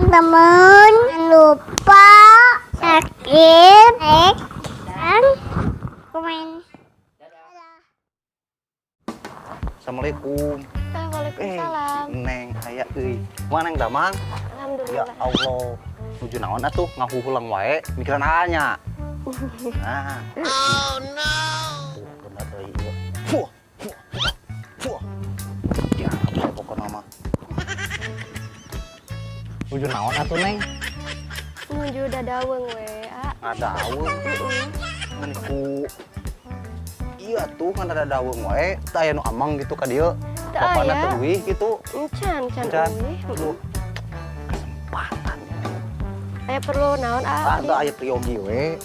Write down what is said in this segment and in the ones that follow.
Teman-teman, jangan lupa subscribe, like, dan komen. Assalamualaikum. Waalaikumsalam. Neng, aya euy. Kumaha, Neng, damang? Alhamdulillah. Ya Allah. Nuju naon atuh, ngahuhulang wae, mikiran anya. Nah. Oh no. Tuh, bener euy ieu. Fuh, fuh, fuh, fuh. Ya, pokokna mah. Nuju naon atuh, Neng? Nuju dadaweung we, A. Ngadaweung. Heeh. Ngan ku iya tuh kan ada daweung wae, teu aya nu amang gitu ka dieu. Teu Bapana aya. teu uih gitu. Encan, can Encan. euy. Aduh. Kesempatan. Aya perlu naon, A? Ada aya priyogi we.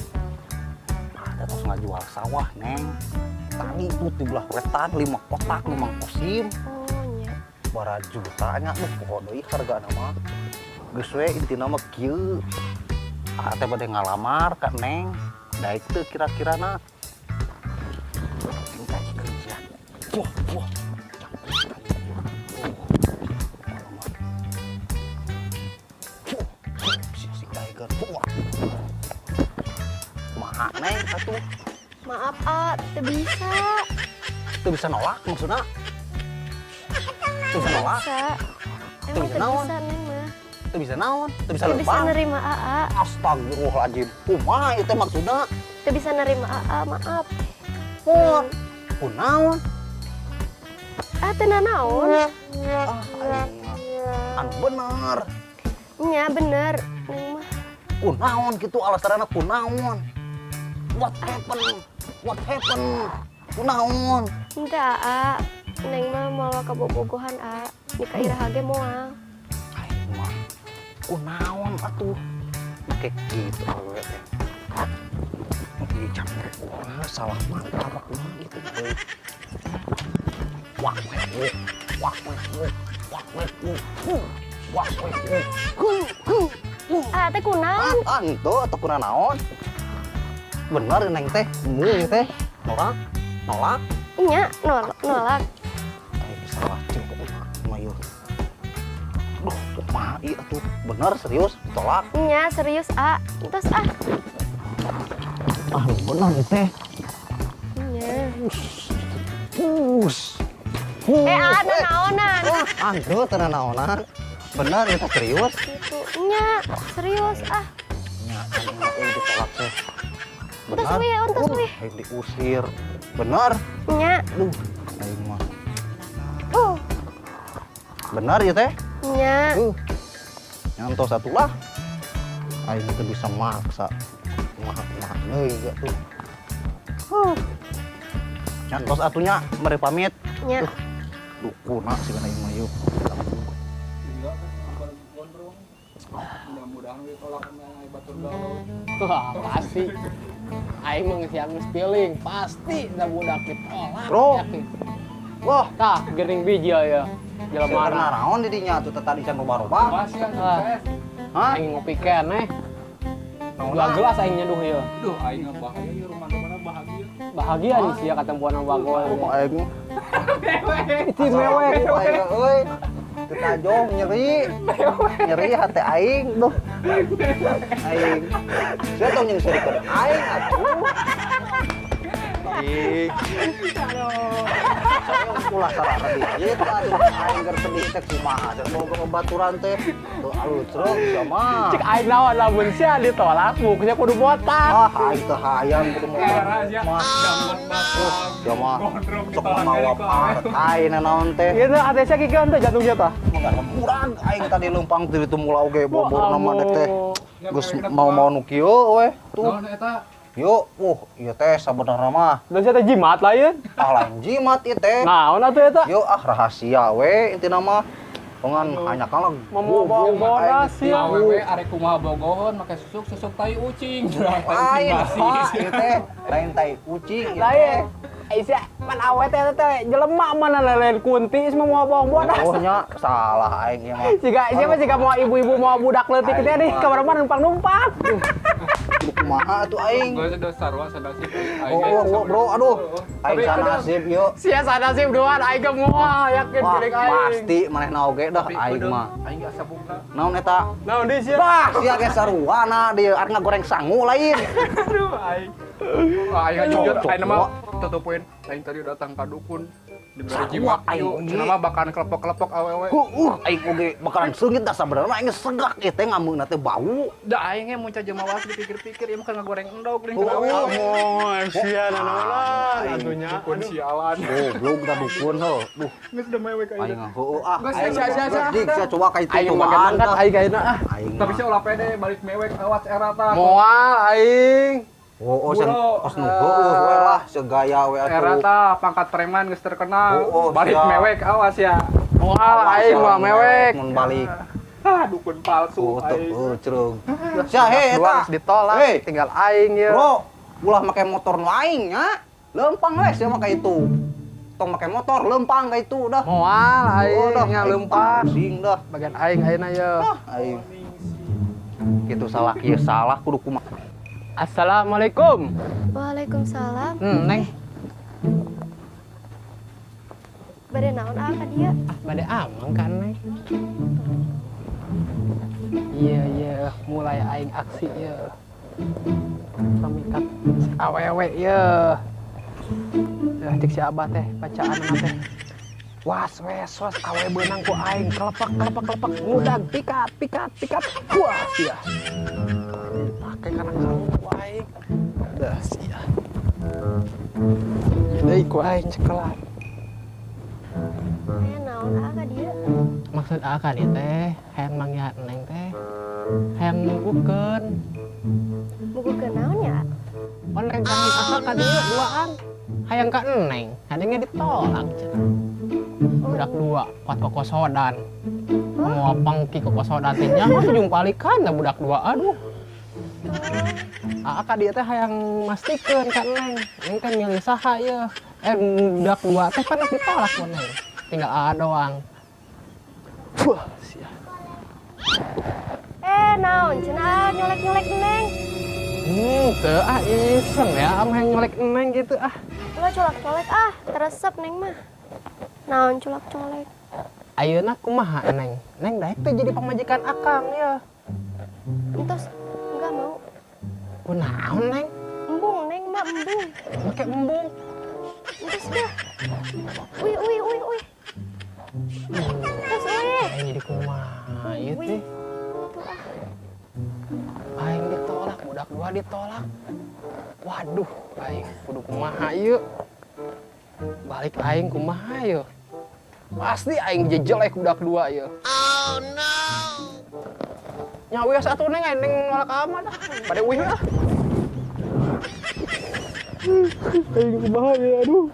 Ada terus ngajual sawah, Neng. Tadi tuh di belah wetan 5 kotak nu Mang Kosim. Oh, nya. Bara jutanya lu pokok deui hargana mah. Geus we intina mah kieu. Ah teh bade ngalamar ka Neng. Daek teu kira-kirana? Minta kerja. Wah, wah. Si Tiger. Wah. Kumaha, Neng, atuh? Maaf, A, teu bisa. Teu bisa nolak maksudna? Teu bisa nolak? Bisa. Teu Emang bisa teu naon? bisa, Neng mah. Teu bisa naon? Teu bisa Teu bisa lempang? nerima AA. Astagfirullahaladzim. Kumaha ieu teh maksudna? Teu bisa nerima AA, maaf. Wah, kunaon? Ah, teu nanaon. Ah, aing mah. Anu bener. Nya bener, Neng mah. Kunaon gitu alasanna kunaon? What happened? What happened? Kunaon? Henteu, AA. Neng mah moal kabobogohan, A. Nikah iraha ge moal. Aing mah kunaon atuh? Make gitu awewe teh. Ih, capek. Wah, salah mata apa kumaha gitu. Wah, weh, wah, wah, weh, wah, weh, wah, wah, weh, hu, hu, hu. Ah, teh kunaon? Ah, ento atau kuna naon? Bener Neng teh, mu teh. Nolak, nolak. Nya, nolak, nolak. Eh, salah cing kumaha ieu. Duh, kumaha ieu atuh? Bener serius ditolak? Nya, serius, A. Entos ah. Ah, bener teh. Nya. Hus. Eh, A, naonan. Ah, ento teu naonan. Bener itu serius? Gitu. Nya, serius ah. Nya, aing mah euy ditolak teh. Entos Bener. we, entos we. Aing diusir. Bener. Nya. Duh, aing mah. Bener ya teh? Nya. Nyantos satu lah. Aing teu bisa maksa. Kumaha kumaha deui ge tuh. Nyantos atunya mere pamit. Nya. Dukuna sih aing mah yeuh. Gondrong. Mudah-mudahan we tolak na batur galau. Wah, pasti. Aing mah geus geus feeling, pasti da budak ditolak. Bro. Yakin. Wah, Tah, geuning biji ya. Jelema karena naon di dinya tuh tadi can roba-roba. Masih yang sukses. Hah? Aing ngopi keneh. Dua gelas aing nyeduh ieu. Duh, aing mah bahagia ieu rumah mana bahagia. Bahagia nih sia katempuan bagol. Kumaha aing mah? Itu mewek. Aing euy. Teu tajong nyeri. Nyeri hate aing duh. Aing. Sia tong jeung serikeun aing atuh. Ih. Saya ulah salah sedih gitu atuh. Aing keur sedih teh kumaha cenah boga baturan teh. Tuh alus truk sia mah. Cek aing naon lamun sia ditolak mukanya kudu botak. Ah, aing teu hayang kudu Era sia. mah. Jambon batang. Sia mah Gondrong sok ditolak mawa dari ku partai naon teh. Gitu ate sia kikeun teh jantungnya tah. Murag aing tadi leumpang ti ditu mulau ge bobor nama dek teh. Geus mau-mau nu kieu we tuh. Naon eta? Yuk, ieu teh sabenerna mah. Dan sia teh jimat lain. Ah, lain jimat ieu teh. Naon atuh eta? Yuk, ah rahasia we intina mah. Pengan hanya kalah Membawa rahasia. Awewe arek kumaha bogohon make susuk susuk tai ucing. Lain, Pak, ieu teh lain tai ucing ieu teh. Lain. Aisyah, pan awe teh teh jelema mana lain kunti semua mau bohong bodas. Oh nya salah aing ieu mah. Jika siapa jika mau ibu-ibu mau budak leutik teh di kamar mana numpang-numpang. Kudu kumaha atuh aing. Geus udah sarua sanasib. Oh, bro, aduh. Aing sanasib yeuh. Sia sanasib doan aing ge moal yakin Wah, piring aing. pasti manehna oge dah aing mah. Aing ge asa buka. Naon eta? Naon deui sia? Bah, sia ge saruana dieu arek ngagoreng sangu lain. Aduh aing. Wah, aing jujur Cocok, aing mah tutupuin aing tadi datang ka dukun diberi Sarua jimat aing yuk oge. cenah mah bakalan kelepok-kelepok awewe. Heueuh, aing oge bakalan seungit dah sabenerna aing segak ieu teh ngameuna teh bau. Da aing ge mun jelema waas dipikir-pikir ieu mah kan ngagoreng endog deui Oh, awewe. Amoy sia nanaonan atuh nya. Dukun sialan. Goblok dah dukun heuh. Duh, Geus udah mewek aing aing. heueuh ah. Geus, Aing sia, sia, sia. Dik, sia coba ka itu Aing mah cobaan mangkat dah. aing ayeuna ah. Aing Tapi mah. sih ulah pede balik mewek awas era tah. Moal aing. Oh, sen Bro. kos nu heueuh we lah segaya we Era atuh. tah pangkat preman geus terkenal. Oh, oh, Balik siap. mewek awas ya. Moal aing mah mewek. Mun balik. Ah, dukun palsu Oh, tuh, aing. oh, cerung. Sia he Dua eta. geus ditolak, Hei. tinggal aing ye. Bro, ulah make motor nu aing nya. Lempang we sia make itu. Tong make motor lempang ka itu dah. Moal aing Oh, dah nya aing lempang. pusing dah. Bagian aing ayeuna ye. Ah, aing. Gitu salah kieu salah kudu kumaha. Assalamualaikum. Waalaikumsalam. Neng. Bade naon ah ka dieu? Ah, bade amang kan, Neng. Iya, iya, mulai aing aksi ya. Pamikat awewe ya. Ya cek si Abah teh bacaan mah teh. Was wes was awe beunang ku aing kelepak kelepak kelepak ngudag pikat pikat pikat. Wah sia. Pake kana kalung ku aing. Dah sia. Deui ku aing cekelan. Aya naon ah ka dieu? Maksud akang ieu teh hayang manggihan Neng teh hayang mugukeun. Mugukeun naon ya? Pan rencana asa ka dieu duaan. Hayang ka Neng, hayangnya ditolak cenah. Budak dua, kuat kokosodan. Mau pangki kokosodan teh nyaho jumpalikan da budak dua aduh. Aa ka dieu teh hayang mastikeun ka Neng. Neng teh milih saha ieu? Budak dua teh pan ditolak ku Neng. Tinggal aa doang. Wah, sia. Naon cenah nyolek-nyolek Neng? Teu ah iseng ya am hayang nyolek Neng gitu ah. Ulah colak-colek ah, teresep Neng mah. Naon colak-colek? Ayeuna kumaha Neng? Neng daek teh jadi pamajikan akang ya. Entos enggak mau. Kunaon Neng? Embung Neng mah embung. Make embung. Entos dah. Uy uy uy uy. Entos uy. Aing jadi kumaha ieu Uy. teh? Tuh ah. Aing ditolak, budak dua ditolak. Waduh, aing kudu kumaha ieu? Balik aing kumaha ieu? Pasti aing jejelek budak dua ieu. Oh no. Nya wios atuh Neng aing neng nolak amat ah. Bade uih ah. Aing kumaha ieu aduh.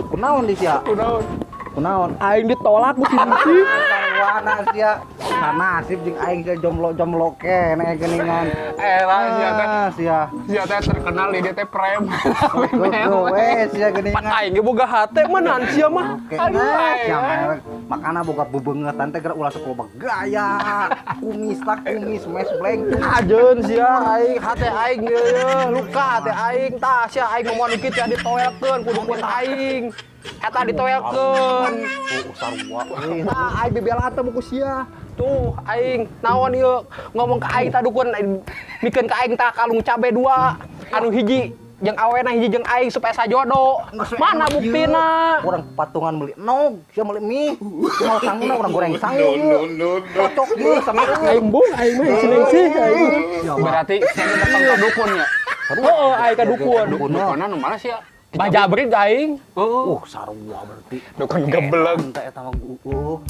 Kunaon di sia? Kunaon? Kunaon? Aing ditolak ku si Lucy. Sarwana sia. Nasib jeung aing sia jomblo-jomblo keneh geuningan. Lah sia teh. Ah, sia. Sia teh terkenal di dia teh preman. Heueuh we sia Pan geuningan. aing ge boga hate mah naon sia mah. Oke, Aduh, nah, aing. sia mah makana boga bebeungetan teh geura ulah sok loba gaya. Kumis tak kumis mes blank. Ajeun sia aing hate aing ieu luka hate aing tah sia aing ngomong nu kitu ditoelkeun ku dukun aing. Eta ditoelkeun. Oh, sarua euy. Tah aing bebelaan teh buku sia. Tuh aing naon ieu ngomong ka aing tah dukun mikeun ka aing tah kalung cabe dua anu hiji jeung awena hiji jeung aing supaya sajodo. Mana buktina? Urang patungan meuli nog, sia meuli mie. Mau sanguna urang goreng sangu ieu. Cocok ieu sama ieu. Aing bung aing mah sih aing. Berarti sia datang ka dukun ya. Heeh, aing ka dukun. Dukun mah. Dukunan nu mana sia? Bajabrit aing. Sarua berarti. Dukun gebleng. Eta eta mah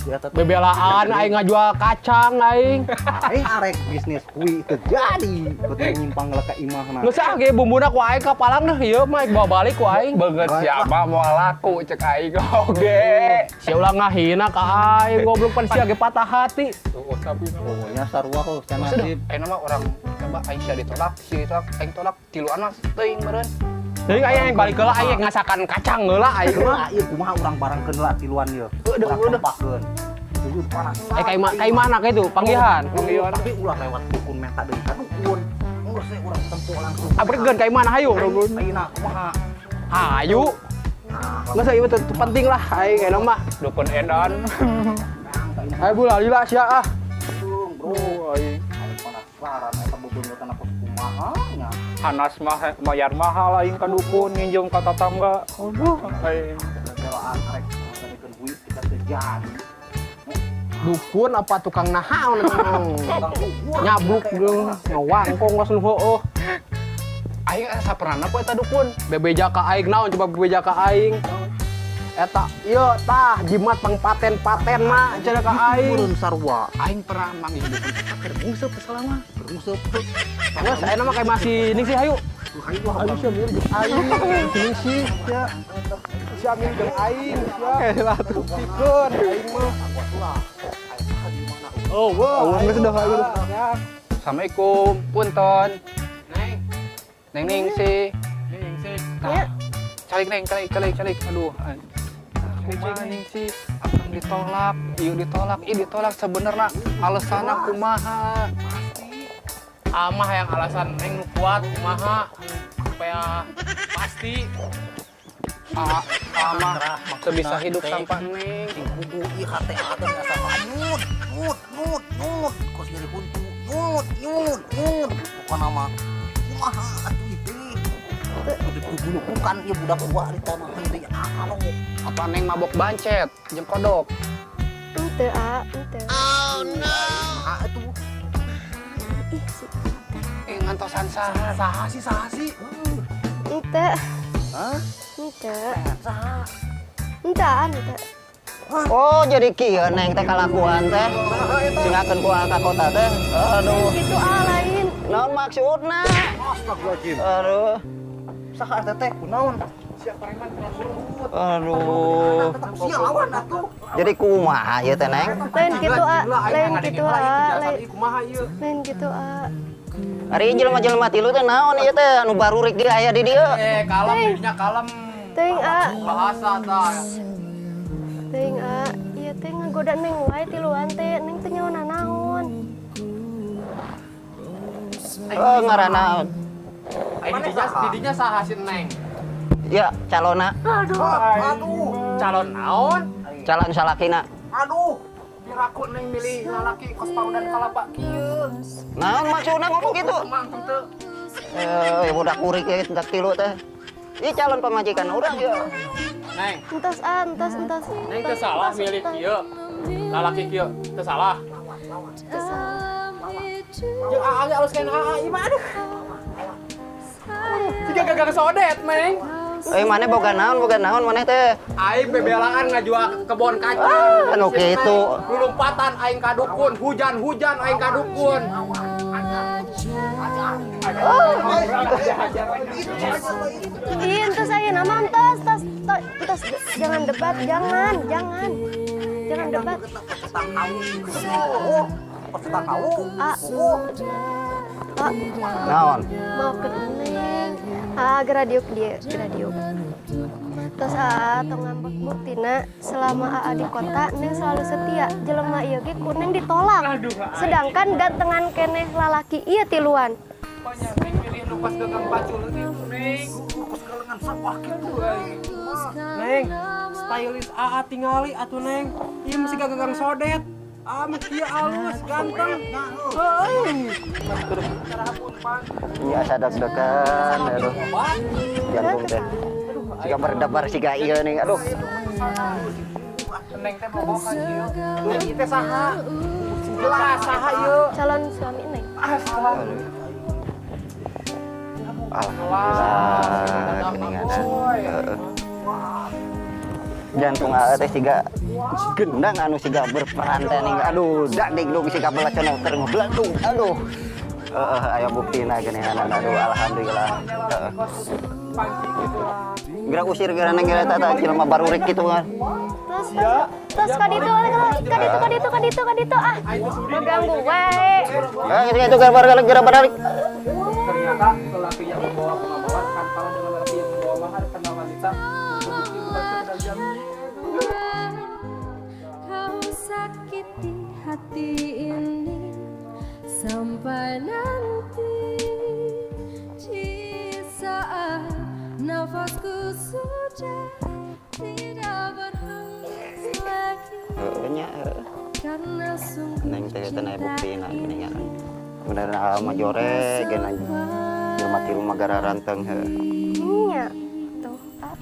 eta teh. Bebelaan aing ngajual kacang aing. Aing arek bisnis hui teu jadi. Kudu nyimpang lah ka imahna. Geus ah ge bumbuna ku aing ka palang dah ieu mah bawa balik ku aing. Beungeut siapa moal laku cek aing oge. Sia ulah ngahina ka aing goblok pan sia ge patah hati. Oh, tapi Pokoknya sarua heuh sia nasib. Aing mah orang coba aing sia ditolak, sia ditolak, aing tolak tiluan mah teuing meureun. Jadi aing balik heula aing ngasakan kacang heula aing mah. Ieu kumaha urang barangkeun lah tiluan ieu. Udah, Urang udah. tempakeun. Panas. Eh ka imahna ka itu panggihan. Tapi ulah lewat dukun menta deui ka dukun. Geus we urang tempo langsung. Abregeun ka imahna hayu. Ayeuna kumaha? Hayu. Nggak usah, itu penting lah, aing kayak mah. Dukun edan. Ayo bu, lila sia ah. Bro, aing penasaran eta bebeungeutan apa kumaha nya. Hanas mah bayar mahal aing ka dukun nginjem ka tatangga. Aduh, aing. Gara-gara rek ngadekeun duit kita teu jadi. Dukun apa tukang nahaon eta? Tukang kubur. Nyabluk dong, ngawangkong langsung heueuh. Aing asa pernah po eta dukun. Bebeja ka aing naon coba bebeja ka aing. Eta ieu tah jimat pangpaten-paten mah cenah ka aing. Meureun sarua. Aing pernah manggil dukun eta keur nguseup selama. Keur nguseup. Geus ayeuna mah kayak masih ning sih hayu. Hayu lah. Aduh sia mirip jeung aing. Ning sih sia. Sia mirip jeung aing sia. Lah tuktikeun aing mah. Oh, wow. Oh, geus dah hayu. Assalamualaikum, punten. Neng, Neng ning sih. ning sih. Ya. Calik neng, calik, calik, calik. Aduh. Kumaha ning sih? Akang ditolak, ieu ditolak, ieu ditolak sebenarnya alasanna kumaha? Amah yang alasan neng nu kuat kumaha supaya pasti. Ah, ama teu bisa hidup tanpa neng. Sing kudu ieu hate hate asa nyut nyut nyut nyut kos nyeri huntu nyut nyut nyut pokona mah kumaha atuh itu kudu kudu bukan ieu budak tua di tanah ieu alo. Apa neng mabok bancet jeung kodok? Ente a, ente. Ah atuh. Ih, si Eh ngantosan saha? Saha sih, saha sih? ente. Hah? Ente. Saha? Ente, a, ente. Oh, jadi kieu neng teh kalakuan teh. Singakeun ku ka kota teh. Aduh. Itu a lain. Naon maksudna? Astagfirullahaladzim. Aduh. Saha eta teh kunaon? Aduh. Sia lawan atuh. Jadi kumaha ieu teh neng? Lain gitu a, lain gitu a, lain Kumaha ieu? lain gitu a. Ari jelema-jelema tilu teh naon ieu teh anu barurik ge aya di dieu? Eh, kalem dirinya kalem. Teuing a, Bahasa tah. teuing a. Ieu teh ngagoda neng wae tiluan teh, neng teh nyaho nanaon. Oh, ngaranna Aing didinya didinya saha si neng? ya calonna, Aduh. Calon naon? Calon salakina. Aduh. Piraku neng milih lalaki kos paudan kalapa kieu. Naon maksudna ngomong gitu? Emang teu. Eh, budak kurik ieu teh tilu teh. Ieu calon pamajikan urang ieu. Neng, Entos a, entos, entos. neng teu salah milih kieu. Lalaki kieu, teu salah. Teu salah. Jeung aa ge alus kana aa ieu mah aduh. Siga gagang sodet, Neng. Eh, maneh boga naon maneh teh? Aing bebelaan ngajual kebon kacang. Ah, anu kitu. Lulumpatan aing ka dukun, hujan-hujan aing ka dukun. Ih, entos ayeuna mah entos, entos, entos, entos. Jangan debat, jangan, jangan. Jangan debat. Petang tahu. Petang tahu. A, a, Naon? Maafkan neng. Ah, geradiuk dia, geradiuk. Terus a, tong ngambek buktina selama aa di kota neng selalu setia. Jelema ieu ge ku neng ditolak. Sedangkan gantengan keneh lalaki ieu tiluan. Pokoknya neng milih nu pas gagang pacul itu, Neng. Kos kalengan sawah kitu. Neng, stylist AA tingali atuh Neng. Ieu mesti gagang sodet. Ah, mah kieu alus, ganteng. Heuh. Iya asa deg-degan aduh. Jantung teh. Siga berdebar siga ieu nih aduh. Neng teh bobogan ieu. Neng ieu teh saha? Jelas saha ieu. Calon suami neng. Alhamdulillah geuningan. Heeh. Jantung aa teh siga gendang anu siga berperan teh ning aduh dak ding siga belaconok keur ngebledug aduh. Heeh, aya buktina geuningan aduh alhamdulillah. Heeh. Gerak usir geura neng geura eta jelema barurik kitu kan. Terus, terus, terus kaditu, kaditu, kaditu, kaditu, kaditu, ah, mengganggu wae. Eh, itu geura balik geura balik. Ternyata lelaki yang membawa bunga mawar akan kalah dengan lelaki yang membawa mahar karena wanita terbukti bukan sekedar jaminan. Kau sakiti. Hati ini sampai nanti di saat nafasku sudah tidak berhembus lagi Heuh nya heuh. karena sungguh Neng teh teh aya buktina geuningan. Bener aa mah jore geuna jelema tilu mah gararanteng heuh. Nya. Tuh, ah.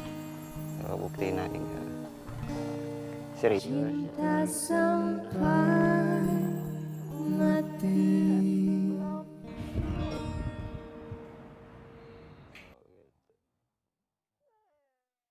Heuh, buktina ning heuh. Serius. Cinta sampai